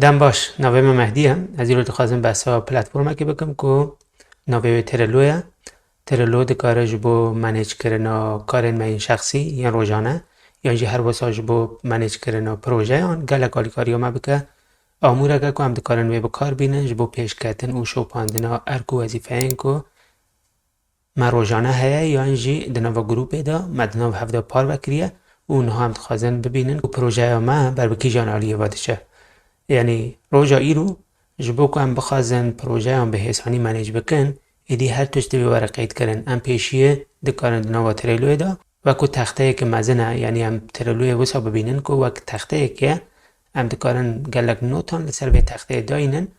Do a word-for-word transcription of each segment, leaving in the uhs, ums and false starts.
Dem baş, navê min Mehdî ye. Ez îro dixwazim behsa platformekê bikim ku navê wê Trello ye. Trello dikare ji bo manage kirina karên me yên şexsî yên rojane, yan jî her wisa ji bo manage kirina projeyan gelek alîkariya me bike. Amûreke ku em dikarin wê bi kar bînin ji bo pêşketin û şopandina erk û wezîfeyên ku me rojane heye yan jî di nava grûpê de me di nav hev de parve kiriye û niha em dixwazin bibînin ku projeya me ber bi kîjan aliyê ve diçe. Yanî roja îro ji bo ku em bixwazin projeyan bi hêsanî manage bikin, êdî her tişt divê were qeydkirin. Em pêşiyê dikarin di nava Trelloyê de wek ku texteyeke mezin e, yanî em Trelloyê wisa bibînin ku wek texteyek e, em dikarin gelek notan li ser vê texteyê dayînin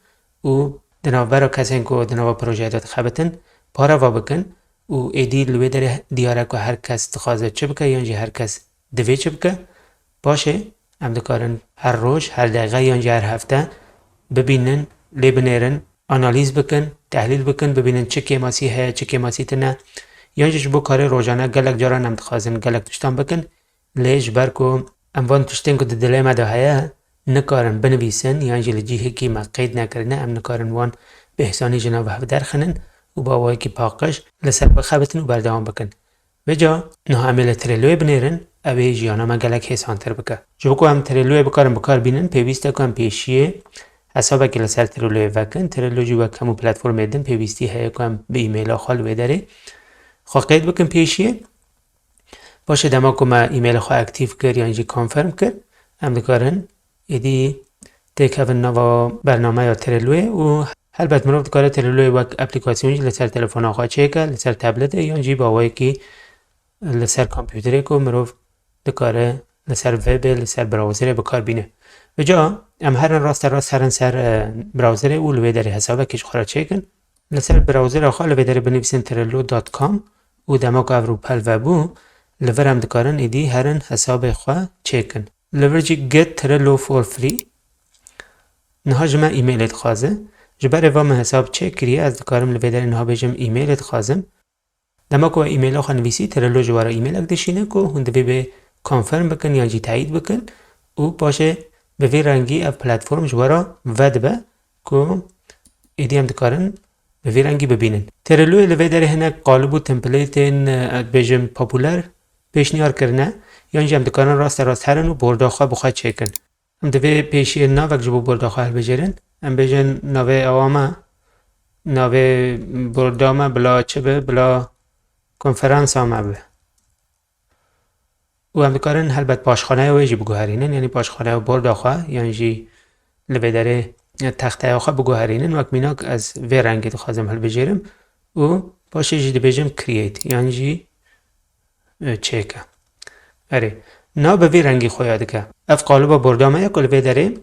û di navbera kesên ku di nava projeyê de dixebitin, pareva bikin û êdî li wê derê diyar e ku her kes dixwaze çi bike yan jî her kes divê çi bike. Paşê em dikarin her roj, her deqe yan jî her hefte bibînin, lê binêrin, analîz bikin, tehlîl bikin, bibînin çi kêmasî heye, çi kêmasî tune. Yan jî ji bo karê rojane gelek caran em dixwazin gelek tiştan bikin. Lê ji ber ku em van tiştên ku di dilê me de heye, nikarin binivîsin yan jî li cihekî me qeyd nekirine, em nikarin wan bi hêsanî ji nav hev derxinin û bi awayekî paqij li ser bixebitin û berdewam bikin. Vêca niha em ê li Trelloyê binêrin, ew ê jiyana me gelek hêsantir bike. Ji bo ku em Trelloyê bikarin bi kar bînin, pêwîst e ku em pêşiyê hesabekê li ser Trelloyê vekin. Trello jî wek hemû platformê din pêwîstî heye ku em bi e-maila xwe li wê derê xwe qeyd bikin pêşiyê. Paşê dema ku me e-maila xwe aktîf kir yan jî confirm kir, em dikarin êdî têkevin nava bernameya Trelloyê û helbet mirov dikare Trelloyê wek aplîkasyon jî li ser telefona xwe çêke, li ser tabletê yan jî bi awayekî li ser kompûterê ku mirov dikare li ser webê, li ser browserê bi kar bîne. Vêca em herin rasterast herin ser, e, browserê û li wê derê hesabekê ji xwe re çêkin. Li ser browsera xwe li vê derê binivîsin trello dot com û dema ku ev rûpel vebû, li vir em dikarin êdî herin hesabê xwe çêkin. Li vir jî get Trello for free. Niha ji me e-mailê dixwaze. Ji berê va min hesab çêkiriye, ez dikarim li vê derê niha bêjim e-mailê dixwazim. Dema ku we e-maila xwe nivîsî, Trello ji we re e-mailek dişîne ku hûn divê bê confirm bikin yan jî teyîd bikin û paşê bi vî rengî ev platform ji we re vedibe ku êdî em dikarin bi vî rengî bibînin. Trelloyê li vê derê hinek qalib û templateên, e, ez dibêjim populer pêşniyar kirine, yan jî em dikarin rasterast herin û borda xwe bi xwe çêkin. Em divê pêşiyê navek ji bo borda xwe hilbijêrin. Em bêjin navê ewa me, navê borda me bila çi be, bila konferansa me be. Û em dikarin helbet paşxaneya wê jî biguherînin, yanî paşxaneya borda xwe, yan jî li vê derê texteya xwe biguherînin. Wek mînak ez vê rengê dixwazim hilbijêrim û paşê jî dibêjim create, yan jî e, çêke. Erê, nav bi vî rengî xwe ya dike. Ev qaliba borda me ye ku li vê derê,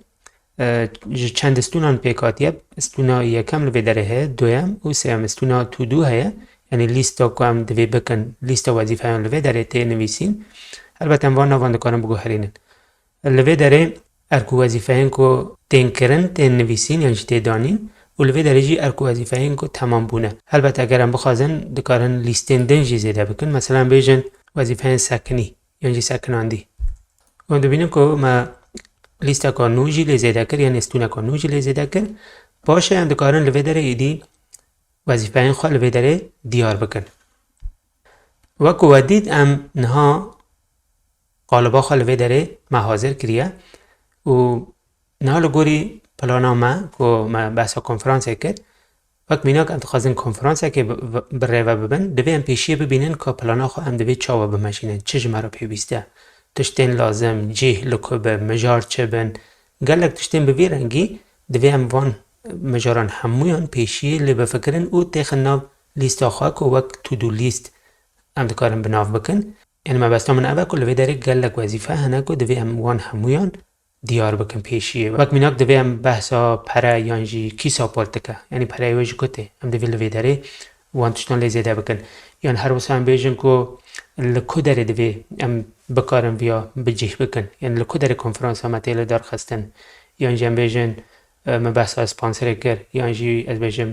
e, ji çend stûnan pêk hatiye. Stûna yekem li vê derê heye, duyem û sêyem. Stûna to do heye. Yanî lîsta ku em divê bikin, lîsta wezîfeyan li vê derê tê nivîsîn. Helbet em van navan dikarin biguherînin. Li vê derê erk û wezîfeyên ku tên kirin, tên nivîsîn yan jî tê danîn û li vê derê jî erk û wezîfeyên ku temam bûne. Helbet eger em bixwazin, dikarin lîstên din jî zêde bikin. Mesela em bêjin wezîfeyên sekinî yan jî sekinandî. Hûn dibînin ku me lîsteka nû jî lê zêde kir, yanî stûneka nû jî lê zêde kir. Paşê em dikarin li vê derê êdî wezîfeyên xwe li vê derê diyar bikin. Wek ku we dît, em niha qaliba xwe li vê derê me hazir kiriye û niha li gorî plana me ku me behsa konferansê kir, wek mînak em dixwazin konferansekê bi, bi, bi rê ve bibin, divê em pêşiyê bibînin ka plana xwe em divê çawa bimeşînin, çi ji me re pêwîst e, tiştên lazim, cih li ku be, mijar çi bin, gelek tiştên bi vî rengî divê em van mijaran hemûyan pêşiyê lê bifikirin û têxin nav lîsta xwe ku wek to do list em dikarin bi nav bikin. Yanî mebesta min ev e ku li vê derê gelek wezîfe hene ku divê em wan hemûyan diyar bikin pêşiyê. Wek mînak divê em behsa pere yan jî kîsa politike, yanî pereyê wê ji ku tê, em divê li vê derê wan tiştan lê zêde bikin. Yan her wisa em bêjin ku li ku derê divê em bikarin viya bi cih bikin. Yanî li ku derê konferansa me tê li dar xistin. Yan jî em bêjin, e, me behsa sponsorê kir. Yan jî ez bêjim,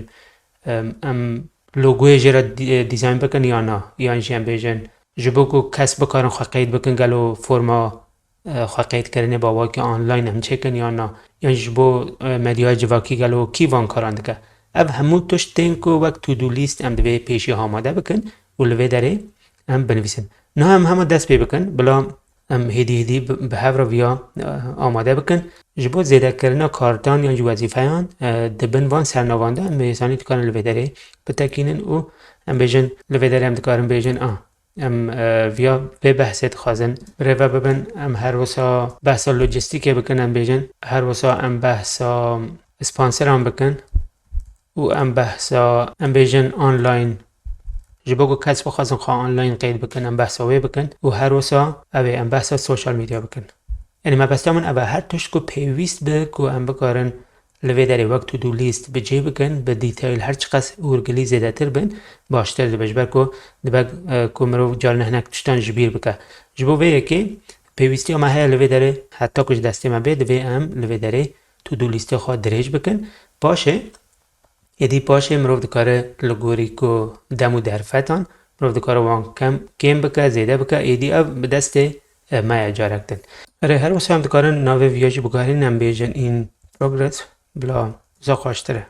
e, em logoyê jê re dî-, dîzayn bikin ya na. Yan jî em bêjin ji bo ku kes bikarin xwe qeyd bikin gelo forma e, xwe qeydkirinê bi awakî online em çêkin yan na, yan ji bo, e, medyaya civakî gelo kî van karan dike. Ev hemû tişt tên ku wek to do list em divê pêşî amade bikin û li vê derê em binivîsin. Niha em hema dest pê bikin, bila em hêdî hêdî bi, bi hev re viya, e, amade bikin. Ji bo zêdekirina kardan yan jî wezîfeyan, e, di bin van sernavan de em bi hêsanî dikarin li vê derê bitekînin û em bêjin, li vê derê em dikarin bêjin, a, em, e, viya vê behsê dixwazin birêve bibin. Em her wisa behsa lojîstîkê bikin, em bêjin, her wisa em behsa sponsoran bikin û em behsa, em bêjin, online, ji bo ku kes bixwazin xwe online qeyd bikin, em behsa wê bikin û her wisa ew ê em behsa social media bikin. Yanî mebesta min ev e, her tişt ku pêwîst be ku em bikarin li vê derê wek to do list bi cih bikin, bi detail her çiqas hûrgilî zêdetir bin, baştir dibe. Ji ber ku dibe, e, ku mirov carine hinek tiştan ji bîr bike. Ji bo vê yekê pêwîstiya me heye li vê derê, heta ku ji destê me bê, divê em li vê derê to do listê xwe dirêj bikin. Paşê, êdî paşê mirov dikare li gorî ku dem û derfetan, mirov dikare wan kem, kêm bike, zêde bike, êdî ev bi destê, e, me ye carek din. Erê, her wisa em dikarin navê viya jî biguherînin, em bêjin in progress, bila wisa xweştir e.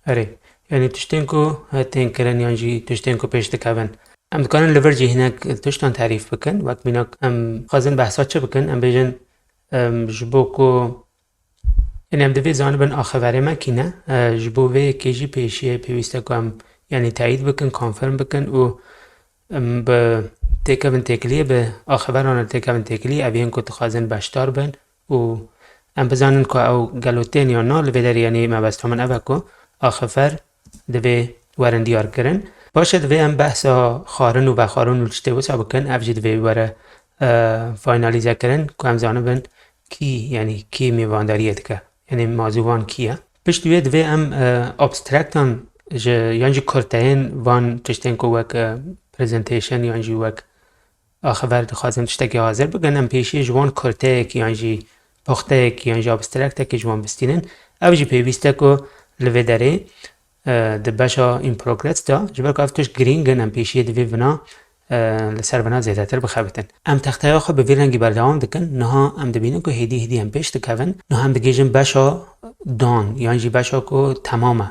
Erê, yanî tiştên ku, e, tên kirin yan jî tiştên ku pêş dikevin. Em dikarin li vir jî hinek tiştan terîf bikin. Wek mînak em dixwazin behsa çi bikin? Em bêjin, em, ji bo ku, yanî em divê zanibin axeverê me kî ne. E, ji bo vê yekê jî pêşiyê pêwîst e ku em, yanî teyîd bikin, confirm bikin û, em, bi têkevin têkiliyê, bi axeveran re têkevin têkiliyê, ev yên ku dixwazin beşdar bin û em bizanin ku ew gelo tên yan na. Li vê derê, yanî mebesta min ev e ku axever divê werin diyar kirin. Paşê divê em behsa xwarin û vexwarin û tiştê wisa bikin. Ev jî divê were, e, finalîze kirin ku em zanibin kî, yanî kî mêvandariyê dike. Yanî mazûvan kî ye. Pişt wê divê em, e, abstractan ji, yan jî kurteyên van tiştên ku wek, e, presentation yan jî wek axever dixwazin tiştekî hazir bikin, em pêşiyê ji wan kurteyekî yan jî puxteyekî yan jî abstraktekî ji wan bistînin. Ev jî pêwîst e ku li vê derê, e, di beşa in progress de, ji ber ku ev tişt girîng in, em pêşiyê divê vina, e, li ser vina zêdetir bixebitin. Em texteya xwe bi vî rengî berdewam dikin. Niha em dibînin ku hêdî hêdî em pêş dikevin. Niha em digihîjin beşa done, yan jî beşa ku temam e.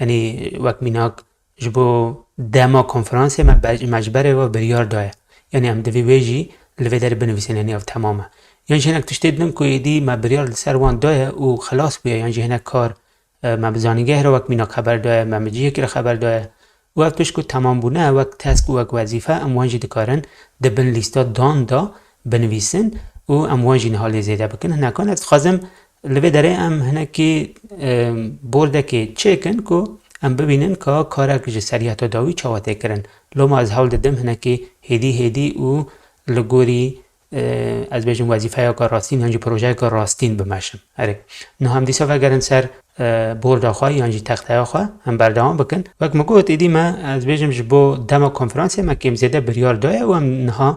Yanî wek mînak, ji bo dema konferansê me be-, me ji berê ve biryar daye. Yanî em divê wê jî li vê derê binivîsin, yanî ev temam e. Yan jî hinek tiştê din ku êdî me biryar li ser wan daye û xilas bûye, yan jî hinek kar, e, me bi zanîngehê re wek mînak xeber daye, me bi cihekî re xeber daye. Û ev tişt ku temam bûne, wek task û wek wezîfe, em wan jî dikarin di bin lîsta done de binivîsin û em wan jî niha lê zêde bikin. Hinekan ez dixwazim li vê derê em hinekî, e, bordekê çêkin ku em bibînin ka karek ji seriyeta dawî çawa tê kirin. Loma ez hewl didim hinekî hêdî hêdî û li gorî, e, ez bêjim wezîfeyeka rastîn yan jî projeyeka rastîn bimeşim. Erê, niha em dîsa vegerin ser, e, borda xwe yan jî texteya xwe, em berdewam bikin. Wek min got, êdî me, ez bêjim, ji bo dema konferansê me kêm zêde biryar daye û em niha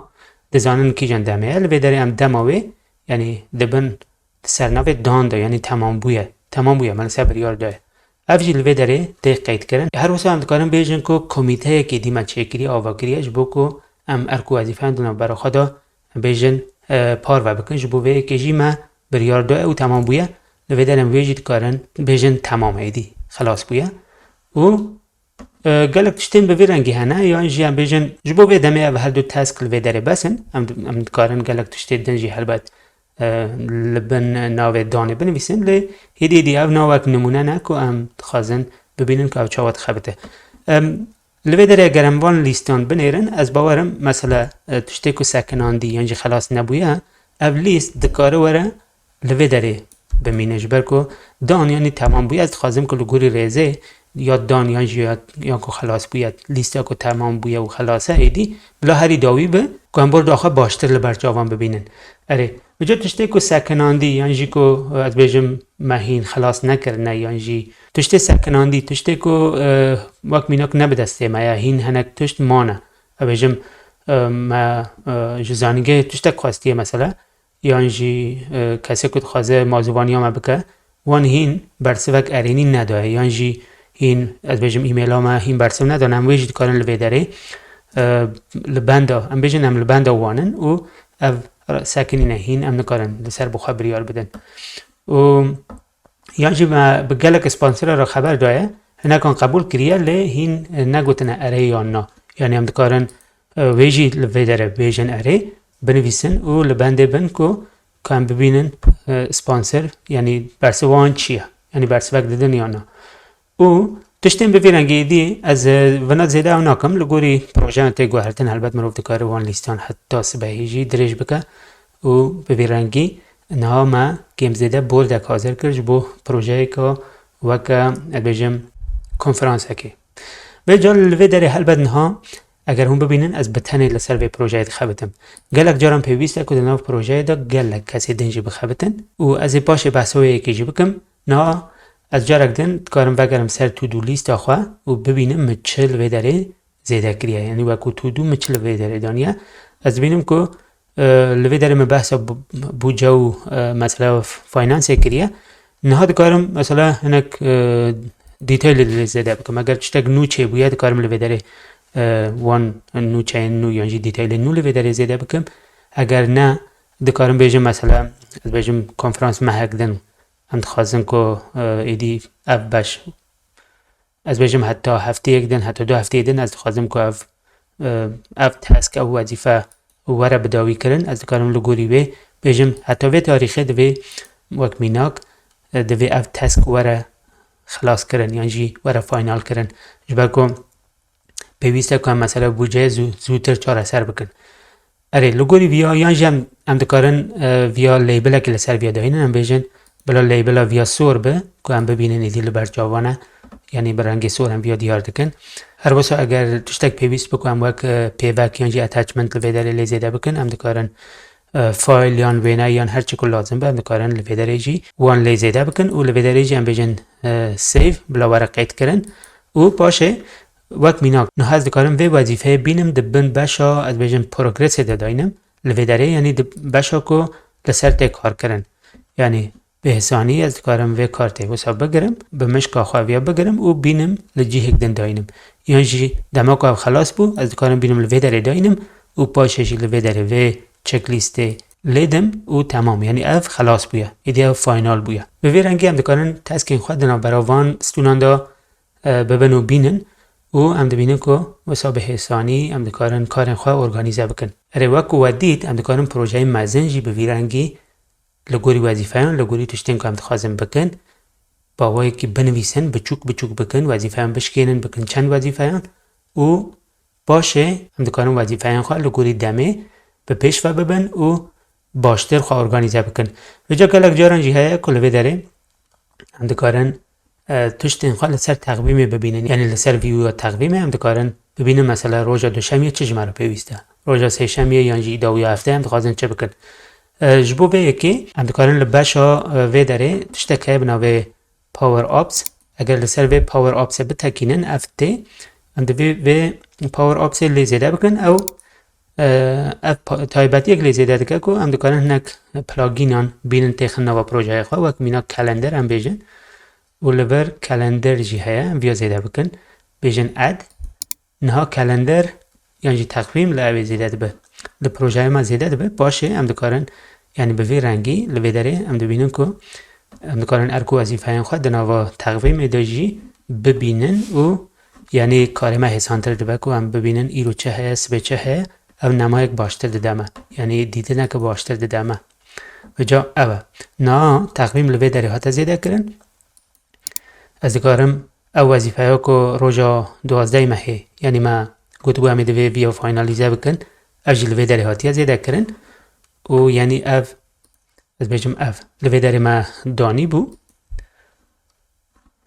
dizanin kîjan demê ye. Li vê derê em dema wê, yanî di bin, di ser navê done de, yanî temam bûye. Temam bûye, me li ser biryar daye. Ev jî li vê derê tê qeydkirin. Her wisa em dikarin bêjin ku komîteyekê dî me çêkiriye, ava kiriye, ji bo ku em erk û wezîfeyan di navbera xwe de bêjin, e, parve bikin. Ji bo vê yekê jî me biryar daye û temam bûye. Li vê derê em wê jî dikarin bêjin temam, êdî xilas bûye. Û, e, gelek tiştên bi vî rengî hene, yan jî em bêjin, ji bo vê demê ev her du task li vê derê bes in. Em, em dikarin gelek tiştê din jî helbet, e, li bin navê done binivîsin. Lê hêdî hêdî ev na wek nimûne ne ku em dixwazin bibînin ku ev çawa dixebite. Em, li vê derê eger em van lîstan binêrin, ez bawerim, mesela, e, tiştê ku sekinandî yan jî xelas nebûye, ev lîst dikare were li vê derê bimîne, ji ber ku done yanî temam bûye. Ez dixwazim ku li gorî rêzê ya done yan jî ya, ya ku xelas bûye, lîsta ku temam bûye û xelas e, êdî bila herî dawî be, ku em borda xwe baştir li ber çavan bibînin. Erê, vêca tiştê ku sekinandî yan jî ku, ez bêjim, me hîn xelas nekirine yan jî tiştê sekinandî, tiştê ku, e, wek mînak ne bi destê me ye, hîn hinek tişt mane. Ez bêjim, e, me, e, ji zanîngehê tiştek xwestiye mesela, yan jî, e, kesê ku dixwaze mazûvaniya me bike, wan hîn bersivek erênî nedaye, yan jî hîn, ez bêjim, e-maila me hîn bersiv nedane, em wê jî dikarin li vê derê, e, li benda, em bêjin em li benda wan in û ev sekinîne hîn em nikarin li ser bi xwe biryar bidin. Û yan jî me bi gelek sponsora re xeber daye, hinekan qebûl kiriye lê hîn negotine erê yan na. Yanî em dikarin, e, wê jî li vê derê bêjin erê, binivîsin û li bendê bin ku, ku em bibînin, e, sponsor, yanî bersiva wan çi ye? Yanî bersivek didin yan na? Û tiştên bi vî rengî dî ez, e, vina zêde ew nakim, li gorî projeyan tê guhertin, helbet mirov dikare wan lîstan heta sibehî jî dirêj bike û bi vî rengî niha me kêm zêde bordek hazir kir ji bo projeyeke weke, ez bêjim, konferansekê. Vêca li vê derê helbet niha eger hûn bibînin ez bi tenê li ser vê projeyê dixebitim. Gelek caran pêwîst e ku di nav projeyê de gelek kesê din jî bixebitin û ez ê paşê behsa wê yekê jî bikim. Niha ez carek din dikarim vegerim ser to do lîsta xwe û bibînim min çi li vê derê zêde kiriye. Yanî wekû to do min çi li vê derê daniye. Ez dibînim ku, e, li vê derê min behsa bu-, budce û, e, mesela f-, finansê kiriye. Niha dikarim mesela hinek, e, detailê lê zêde bikim. Eger tiştek nû çêbûye dikarim li vê derê, e, wan nûçeyên nû yan jî detailên nû li vê derê zêde bikim. Eger ne dikarim bêjim mesela ez bêjim konferans mehek din em dixwazin ku, e, êdî ev beş, ez bêjim heta hefteyek din, heta du hefteyê din ez dixwazim ku ev, e, ev task, ev wezîfe were bidawî kirin. Ez dikarim li gorî wê bêjim heta vê tarîxê divê wek mînak, e, divê ev task were xilas kirin yan jî were final kirin. Ji ber ku pêwîst e ku em mesela budceyê zû-, zûtir çareser bikin. Erê, li gorî viya yan jî em, em dikarin, e, viya labelekê li ser viya dahînin, em bêjin bila labela viya sor be ku em bibînin êdî li ber çavan e, yanî bi rengê sor em viya diyar dikin. Her wisa eger tiştek pêwîst be ku em wek, e, pêvek yan jî attachment li vê derê lê zêde bikin, em dikarin, e, file yan wêne yan her çi ku lazim be, em dikarin li vê derê jî wan lê zêde bikin û li vê derê jî em bêjin, e, save, bila were qeyd kirin û paşê wek mînak, niha ez dikarim vê wezîfeyê bînim di bin beşa, ez bêjim, progresê de daynim. Li vê derê, yanî di beşa ku li ser tê kar kirin. Yanî bi hêsanî ez dikarim vê kartê wisa bigirim, bi mişka xwe viya bigirim û bînim li cihêk din daynim. Yan jî dema ku ev xelas bû, ez dikarim bînim li vê derê daynim û paşê jî li vê derê vê checklîstê lê dim û temam. Yanî ev xelas bûye. Êdî ev final bûye. Bi vê rengî em dikarin taskên xwe di navbera van stûnan de, e, bibin û bînin û em dibînin ku wisa bi hêsanî em dikarin karên xwe organîze bikin. Erê, wek ku we dît, em dikarin projeyên mezin jî bi vî rengî li gorî wezîfeyan, li gorî tiştên ku em dixwazin bikin, bi awayekî binivîsin, biçûk biçûk bikin, wezîfeyan bişkênin, bikin çend wezîfeyan û paşê em dikarin wezîfeyên xwe li gorî demê bi pêş ve bibin û baştir xwe organîze bikin. Vêca gelek caran jî heye ku li vê derê em dikarin, e, tiştên xwe li ser texmîmê bibînin. Yanî li ser vî texmîmê em dikarin bibînin mesela roja duşemiyê çi ji me re pêwîst e. Roja sêşemiyê yan jî îda û ya heftê em dixwazin çi bikin. E, ji bo vê yekê em dikarin li beşa, e, vê derê tiştek heye bi navê Power Apps. Eger li ser vê Power Appsê bitekînin, ev tê. Em divê vê Power Appsê lê zêde bikin. Ew, e, ev pa-, taybetiyek lê zêde dike ku em dikarin hinek plugînan bînin têxin nava projeyê xwe, wek mînak Calendar em bêjin. Û li vir Calendar jî heye, em viya zêde bikin. Bêjin add. Niha Calendar yan jî texmîm li ew ê zêde dibe. Li projeyê me zêde dibe. Paşê em dikarin, yanî bi vî rengî li vê derê em dibînin ku em dikarin erk û wezîfeyên xwe di nava texmîmê de jî bibînin û yanî karê me hêsantir dibe ku em bibînin îro çi heye, sibê çi heye, ev nemayek baştir dide me. Yanî dîtineke baştir dide me. Vêca ev e. Niha texmîm li vê derê hate zêde kirin. Ez dikarim ev wezîfeya ku roja duwazdehê mehê, yanî me gotibû em ê divê viya finalîze bikin, ev jî li vê derê hatiye zêde kirin û yanî ev, ez bêjim ev, li vê derê me danî bû.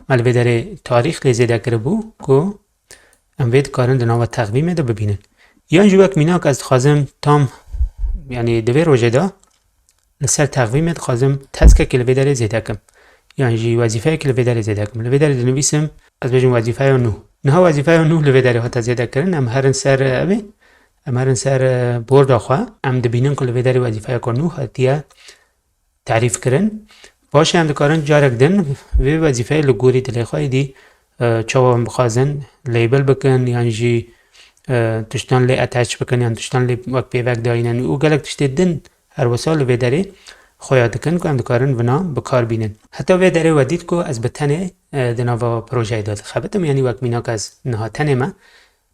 Me li vê derê tarîx lê zêde kiribû ku em vê dikarin di nava texmîmê de bibînin. Yan jî wek mînak ez dixwazim tam, yanî di vê rojê de li ser texmîmê dixwazim taskekê li vê derê zêde kim. Yan jî wezîfeyekê li vê derê zêde kim. Li vê derê dinivîsim, ez bêjim wezîfeya nû. Niha wezîfeya nû li vê derê hate zêde kirin. Em herin ser, e, evê. Em herin ser, e, borda xwe. Em dibînin ku li vê derê wezîfeyeka nû hatiye tarîf kirin. Paşê em dikarin carek din vê wezîfeyê li gorî dilê xwe êdî, e, çawa em bixwazin label bikin yan jî, e, tiştan lê attach bikin yan tiştan lê wek pêvek dayînin û gelek tiştê din Her wisa li vê derê xweya dikin ku em dikarin vina bi kar bînin. Heta vê derê we dît ku ez bi tenê, e, di nava projeyê de dixebitim, yanî wek mînak ez niha tenê me.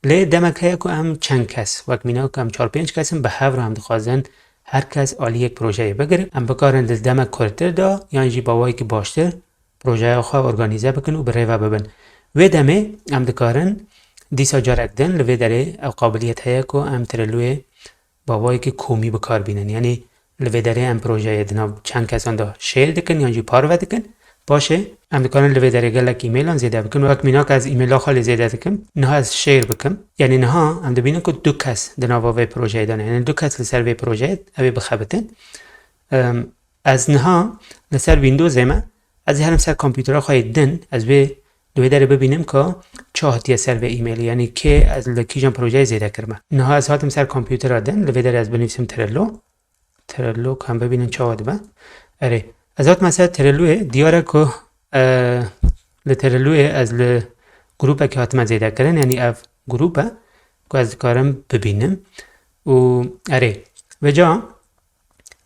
Lê demek heye ku em çend kes, wek mînak em çar pênc kes in, bi hev re em dixwazin her kes aliyek projeyê bigire. Em bikarin di demek kurtir de yan jî bi awayekî baştir projeya xwe organîze bikin û bi rê ve bibin. Wê demê em dikarin dîsa carek din li vê derê ew qabiliyet heye ku em Trelloyê bi awayekî komî bi kar bînin. Yanî li vê derê em projeyê di nav çend kesan de share dikin yan jî parve dikin. Paşê em dikarin li vê derê gelek e-mailan zêde bikin. Wek mînak ez e-maila xwe lê zêde dikim. Niha ez share bikim. Yanî niha em dibînin ku du kes di nava vê projeyê de ne. Yanî du kes li ser vê projeyê ew ê bixebitin. Em, Ez niha li ser Windowsê me, ez ê herim ser kompûtera xwe yê din, ez wê li wê derê bibînim ka çi hatiye ser vê e-mailê, yanî kê ez li kîjan projeyê zêde kirime. Niha ez hatim ser kompûtera din, li vê derê ez binivîsim Trello. Trello, ka em bibînin çawa dibe. Erê, ez hatime ser Trelloyê, diyar e ku, e, li Trelloyê ez li grûpekê hatime zêde kirin, yanî ev grûp e ku ez dikarim bibînim. Û erê, vêca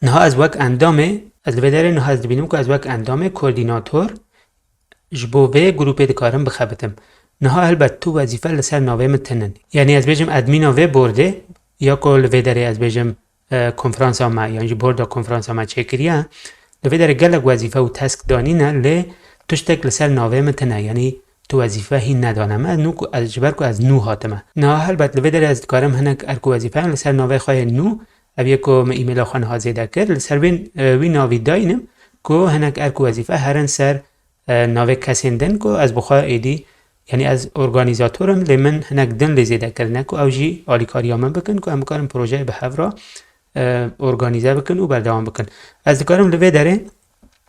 Niha ez wek endamê, ez li vê derê niha ez dibînim ku ez wek endamê koordînator ji bo vê grûpê dikarim bixebitim. Niha helbet tu wezîfe li ser navê min tinin. Yanî ez bêjim admîna vê bordê, ya ku li vê derê ez bêjim, e, konferansa me, yan jî borda konferansa me çêkiriye, li vê derê gelek wezîfe û task danîne, lê tiştek li ser navê min tine. Yanî tu wezîfe hîn nedane me, nû ku ez, ji ber ku ez nû hatime. Niha helbet li vê derê ez dikarim hinek erk û wezîfeyan li ser navê xwe yê nû, ev yê ku min e-maila xwe niha zêde kir, li ser wê, e, wî navî dayînim ku hinek erk û wezîfe herin ser, e, navê kesên din ku ez bi xwe êdî, yanî ez organîzator im, lê min hinek din lê zêde kirine ku ew jî alîkariya min bikin ku em bikarin projeyê bi hev re, e, organîze bikin û berdewam bikin. Ez dikarim li vê derê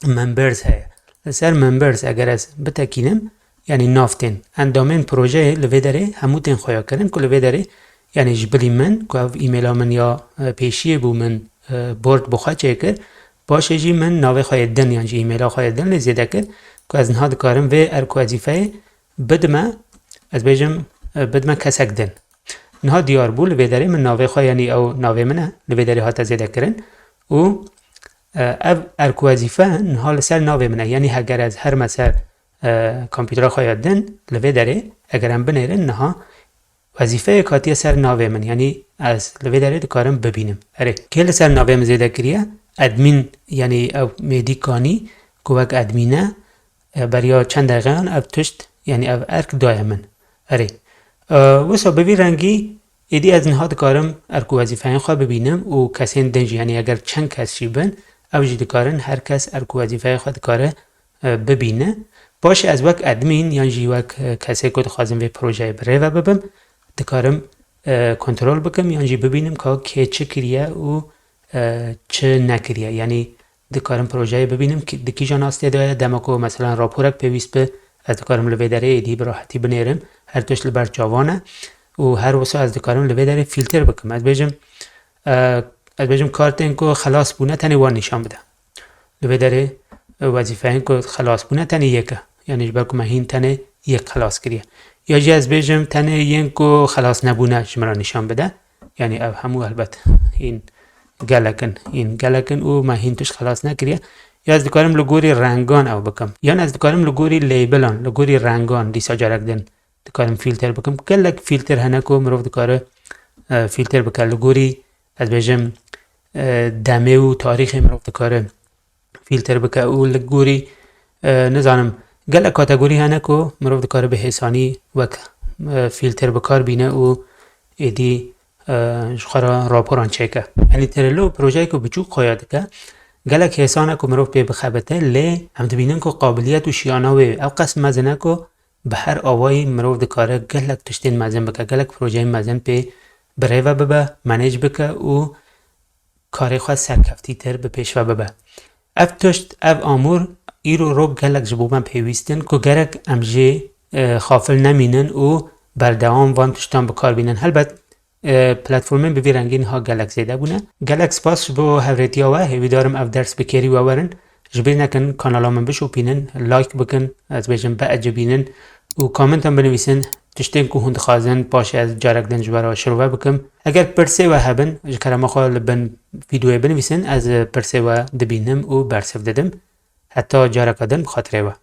members heye. Li ser members eger ez bitekînim, yanî nav tên, endamên projeyê li vê derê hemû tên xweya kirin ku li vê derê, yanî ji bilî min ku ev e-maila min ya, e, pêşiyê bû, min, e, board bi xwe çêkir, paşê jî min navê xwe yê din yan jî e-maila xwe yê din lê zêde kir ku ez niha dikarim vê erk û wezîfeyê bidime, ez bêjim, e, bidime kesek din. Niha diyar bû, li vê derê min navê xwe, yanî ew navê min e, li vê derê hate zêde kirin û, e, ev erk û wezîfe niha li ser navê min e. Yanî heger ez herime ser, e, kompûtera xwe ya din, li vê derê eger em binêrin niha wezîfeyek hatiye ser navê min. Yanî ez li vê derê dikarim bibînim. Erê, kê li ser navê min zêde kiriye? Admin, yanî ew mêdî kanî ku wek admin e, e, beriya çend deqeyan ev tişt, yanî ev erk daye min. Erê. E, wisa bi vî rengî êdî ez niha dikarim erk û wezîfeyên xwe bibînim û kesên din jî, yanî eger çend kes jî bin, ew jî dikarin, her kes erk û wezîfeyê xwe dikare, e, bibîne. Paşê ez wek admin yan jî wek, e, kesê ku dixwazim vê projeyê bi rê ve bibim, dikarim, e, kontrol bikim yan jî bibînim ka kê çi kiriye û, e, çi nekiriye. Yanî dikarim projeyê bibînim, ki-, di kîjan astê de ye, dema ku, meselan, raporek pêwîst bi, ez dikarim li vê derê êdî bi rahetî binêrim, her tişt li ber çavan e û her wisa ez dikarim li vê derê fîlter bikim. Ez bêjim, e, ez bêjim kartên ku xelas bûne tenê wan nîşan bide. Li vê derê, e, wezîfeyên ku xelas bûne tenê yek e. Yanî ji ber ku me hîn tenê yek xelas kiriye. Ya jî ez bêjim tenê yên ku xelas nebûne ji min re nîşan bide. Yanî ev hemû helbet hîn gelek in, hîn gelek in û me hîn tişt xelas nekiriye. Ya ez dikarim li gorî rengan ew bikim. Yan ez dikarim li gorî labelan, li gorî rengan dîsa carek din dikarim fîlter bikim. Gelek fîlter hene ku mirov dikare, e, fîlter bike. Li gorî, ez bêjim, e, demê û tarîxê mirov dikare fîlter bike û li gorî, e, nizanim, gelek kategorî hene ku mirov dikare bi hêsanî wek, e, fîlter bi kar bîne û êdî, e, ji xwe re raporan çêke. Yanî Trello projeyeke biçûk xweya dike. Gelek hêsan e ku mirov pê bixebite, lê em dibînin ku qabiliyet û şiyana wê ew qas mezin e ku bi her awayî mirov dikare gelek tiştên mezin bike, gelek projeyên mezin pê bi rê ve bibe, manage bike û karê xwe serkeftîtir bi pêş ve bibe. Ev tişt, ev amûr îro rok gelek ji bo me pêwîst in ku gerek em jê, e, xafil nemînin û berdewam van tiştan bi kar bînin. Helbet, e, platformên bi vî rengî niha gelek zêde bûne. Gelek spas ji bo hevrêtiya we. Hêvîdar im ev ders bi kêrî we werin. Ji bîr nekin kanala min bişopînin, like bikin, ez bêjim biecibînin û commentan binivîsin. tiştên ku hûn dixwazin paşê ez carek din ji we re şirove bikim. Eger pirsê we hebin, ji kerema xwe li bin vîdeoyê binivîsin, ez pirsê we dibînim û bersiv didim. Heta careke din bi xatirê we.